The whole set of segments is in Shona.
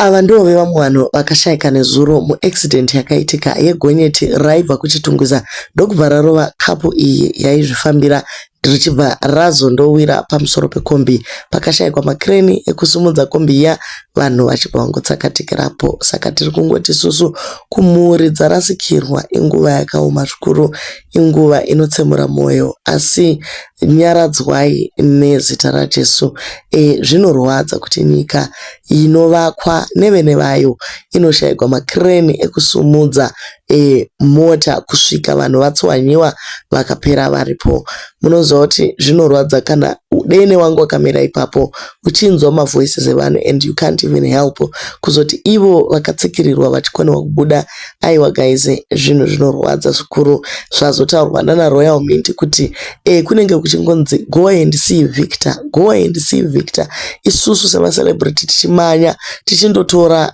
Ava ndivo vevamwe vanhu vakashaika nezuro muaccident yakaitika yegonyeti raibva kuChitungwiza ndokubva rarova couple iyi yaizvifambira richibva razondowira pamusoro pekombi. Pakashaikwa makireni ekusimudza kombi iya vanhu vachibva vangotsakatikirapo. Saka tiri kungoti isusu kumhuri dzarasikirwa inguva yakaoma zvikuru, inguva inotsemura mwoyo asi nyaradzwai nezita raJesu. Zvinorwadza kuti nyika inovakwa nevene vayo inoshaikwa makireni ekusimudza mota kusvika vanhu vatswanyiwa vakapera varipo. Munoziva kuti zvinorwadza kana dene wanga wakamira ipapo uchinzwa mavoices evanhu and you can't even help. Kuzoti ivo vakatsikirirwa vachikonewa kubuda, aiwa guys, zvinhu zvinorwadza zvikuru. Zvazotaurwa nana Royal Mint kuti kunenge kuchingonzi go and see Victor, go and see Victor. Isusu semacelebrity tichimanya tichindotora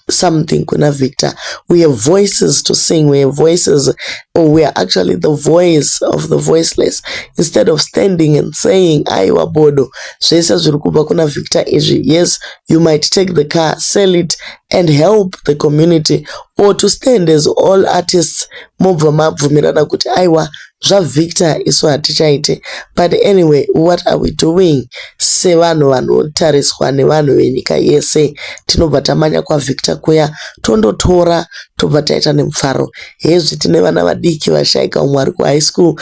something kuna Victor. We have voices to sing, we have voices, or we are actually the voice of the voiceless. Instead of standing and saying, aiwa bodo, zvese zviri kubva kuna Victor izvi. Yes, you might take the car, sell it and help the community, or to stand as all artists mobva mabvumirana kuti aiwa zvaVictor isu hatichaite. But anyway, what are we doing sevanhu vanotariswa nevanhu venyika yese? Tinobva tamanya kwaVictor kuya tondotora tobva taita nemufaro. Hezvi tine vana vadiki vashaika, umwe ari kuhigh school.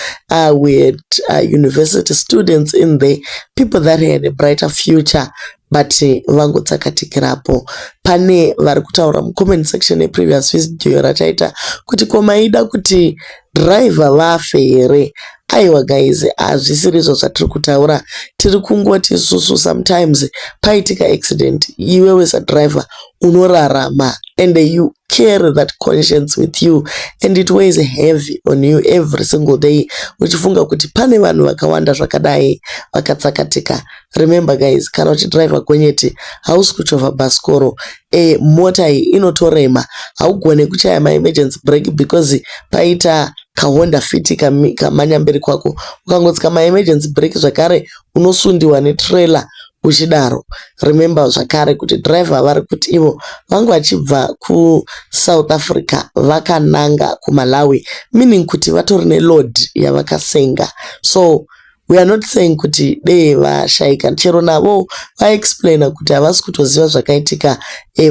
We had university students in there, people that had a brighter future, but vangotsakatikirapo. Pane vari kutaura mucomment section yeprevious video rataita kuti ko maida kuti driver vafe here? Aiwa guys, hazvisirizvo zvatiri kutaura. Tiri kungoti isusu sometimes paitika accident, iwewe sadriver unorarama and you carry that conscience with you and it weighs heavy on you every single day, uchifunga kuti pane vanhu vakawanda zvakadai vakatsakatika. Remember guys, kana uchidhiraivha gonyeti hausi kuchovha bhasikoro. Mota iyi inotorema, haugoni kuchaya maemergency brake because paita kaHonda Fit kamhanya mberi kwako. Ukangotsika maemergency brake zvakare unosundiwa netrailer uchidaro. Remember zvakare kuti driver vari kuti ivo vanga vachibva kuSouth Africa vakananga kuMalawi, meaning kuti vatori neload yavakasenga. So we are not saying kuti dei vashaika. Chero navo vaexplaina kuti havasi kutoziva zvakaitika.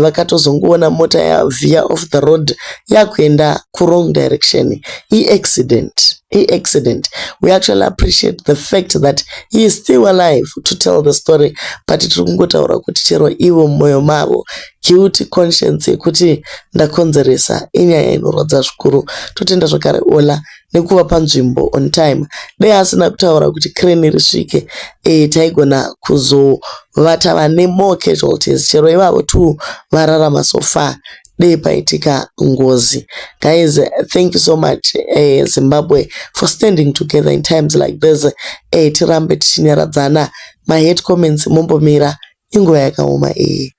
Vakatozongoona mota yaveer off the road yakuenda kuwrong direction. Iaccident, iaccident. We actually appreciate the fact that he is still alive to tell the story, but tiri kungotaura kuti chero ivo mumwoyo mavo guilty conscience yekuti ndakonzeresa inyaya inorwadza zvikuru. Totenda zvakare Ola nekuva panzvimbo on time. Dei asina kutaura kuti crane risvike, taigona kuzova tava nemore casualties. Chero ivavo two vararama so far, dei paitika ngozi. Guys, thank you so much, Zimbabwe, for standing together in times like this. Tirambe tichinyaradzana. Mahate comments mumbomira, inguva yakaoma iyi.